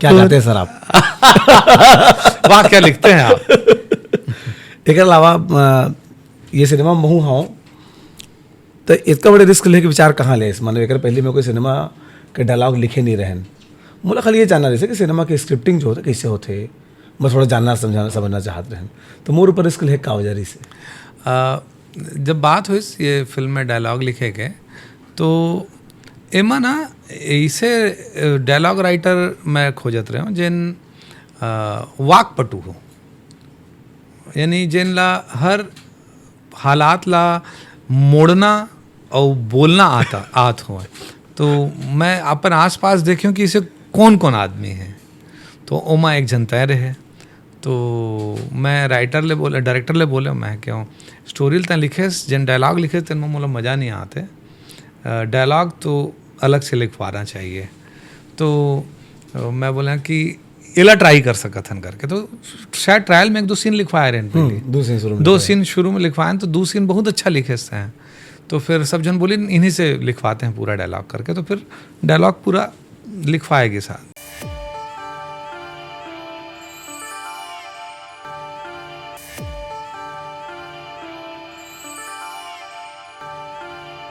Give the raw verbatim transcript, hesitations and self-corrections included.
क्या गाते हैं सर आप? वाह, क्या लिखते हैं आप? एकर अलावा अ, ये सिनेमा महू हव, त इतना बड़े रिस्क लेके विचार कहाँ ले? मतलब एकर पहले मैं कोई सिनेमा के डायलॉग लिखे नहीं रहन। मोला खाली ये जानना रहिसे कि सिनेमा के स्क्रिप्टिंग जो होथे, कैसे होथे, मैं थोड़ा जानना, समझाना, समझना चाहत रहन। तो मोर ऊपर रिस्क ले का वजह रहिसे? अ, जब बात होइस ये फिल्म में डायलॉग लिखे के, तो एमा ना ऐसे, अ, डायलॉग राइटर मैं खोजत रहे हूँ, जेन, अ, वाकपटु हो, यानी जेन ला हर हालात ला मोड़ना और बोलना आता, आत हो। तो मैं अपन आसपास देखियो कि इसे कौन कौन आदमी है, तो ओमा एक जन तय रहे। तो मैं राइटर ले बोले, डायरेक्टर ले बोले, मैं क्यों स्टोरी तैं लिखेस, जेन डायलॉग लिखेस, तेन में मोला मज़ा नहीं आते। अ, डायलॉग तो अलग से लिखवाना चाहिए। तो अ, मैं बोला कि एला ट्राई कर सकत हन करके। तो शायद ट्रायल में एक दो सीन लिखवाए रहे हैं पहले। हम्म, दो सीन शुरू में दो लिखवाए। सीन शुरू में लिखवाए हैं, तो दो सीन बहुत अच्छा लिखे हैं। तो फिर सब जन बोले, इन्हीं से लिखवाते हैं पूरा डायलॉग करके। तो फिर डायलॉग पूरा लिखवाए गए साथ।